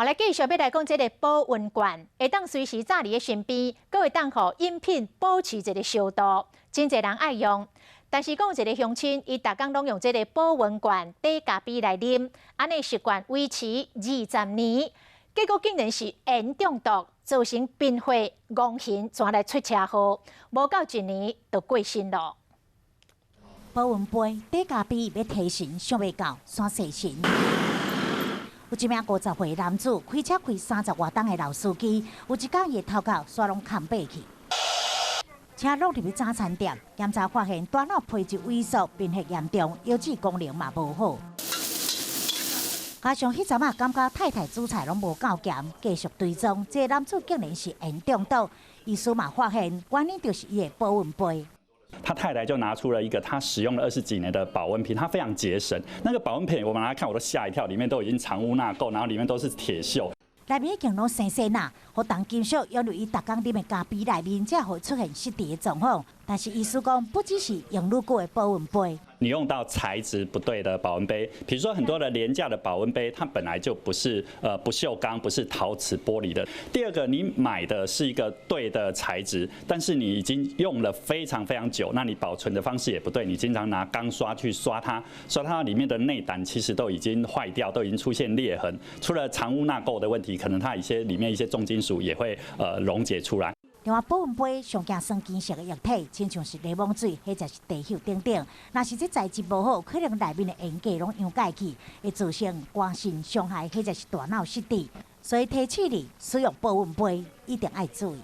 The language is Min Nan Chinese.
好，來繼續欲來講這个保溫罐，會當隨時紮佇咧身邊，閣會當予飲品保持一个燒度，真濟人愛用。但是講有一个鄉親，伊逐工攏用這个保溫罐綴咖啡來啉，按呢習慣維持20年，結果竟然是鹽中毒，造成貧血、戇眩，轉來出車禍，無夠一年就過身囉。保溫杯綴咖啡欲提神，想袂到煞洗神。有一名50歲男子開車開30外冬的老司機，有一工伊的頭殼煞攏空白去，車落入去早餐店，檢查發現大腦皮質萎縮，貧血嚴重，腰子功能嘛無好。加上彼陣仔感覺太太煮菜攏無夠鹹，繼續追蹤，這个男子竟然是鹽中毒，醫師嘛發現原因就是伊的保溫杯。他太太就拿出了一個他使用了20幾年的保溫瓶，他非常節省。那個保溫瓶我們來看，我都嚇一跳，裡面都已經藏污納垢，然後裡面都是鐵鏽。內面已經攏生鏽啦，予重金屬湧入伊逐工啉的咖啡內面，才會出現失智的狀況。但是醫師講，不只是用愈久的保溫杯。你用到材質不對的保溫杯，比如說很多的廉價的保溫杯，它本來就不是不鏽鋼，不是陶瓷玻璃的。第二個，你買的是一個對的材質，但是你已經用了非常非常久，那你保存的方式也不對，你經常拿鋼刷去刷它，刷它裡面的內膽其實都已經壞掉，都已經出現裂痕。除了藏污納垢的問題，可能它一些裡面一些重金屬也會溶解出來。另外，保溫杯上驚酸金屬的液體，親像是檸檬水或者是茶葉等等。若是這材質無好，可能內面的鹽價攏溶解去，會造成肝腎傷害或者是大腦失智。所以提醒你使用保溫杯一定愛注意。